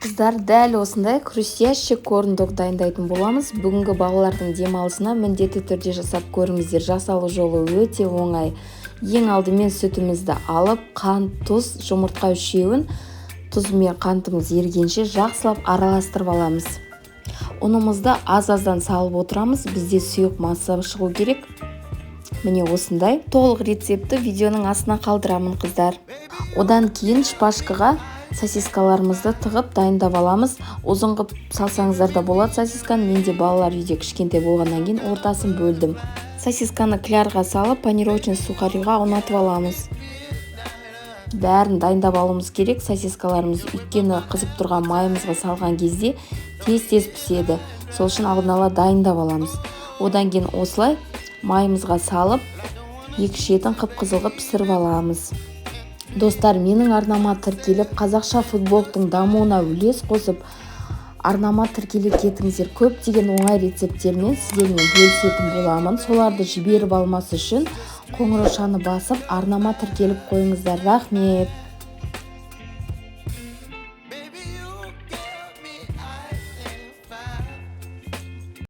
Қыздар, дәл осындай хрустящий корндог дайындайтын боламыз. Бүгінгі балалардың демалысына міндетті түрде жасап көріңіздер. Жасалу жолы өте оңай. Ең алдымен сүтімізді алып, қант, тұз, жұмыртқа үшеуін тұз мен қантымыз ерігенше жақсылап араластырып аламыз. Ұнымызды аз-аздан салып отырамыз. Бізде сұйық масса шығу керек. Міне, осындай. Толық рецептті видеоның астына қалдырамын, қыздар. Одан кейін шпажкаға сосискаларымызды тығып, дайындап аламыз. Ұзын қылып салсаңыздар да болады сосисканы. Менде балалар үйде кішкентай болғаннан кейін ортасын бөлдім. Сосисканы клярға салып, панировочный сухариға аунатып аламыз. Бәрін дайындап алуымыз керек сосискаларымыз, өйткені қызып тұрған майымызға салған кезде тез-тез піседі. Сол үшін алдын ала дайындап аламыз. Одан кейін осылай майымызға салып, екі шетін қып-қызыл қылып пісіріп аламыз. Достар, менің арнама тіркеліп, қазақша фудблогтың дамуына үлес қосып, арнама тіркеле кетіңіздер. Көптеген оңай рецепттермен сіздермен бөлісетін боламын. Соларды жіберіп алмас үшін қоңыраушаны басып, арнама тіркеліп қойыңыздар. Рахмет.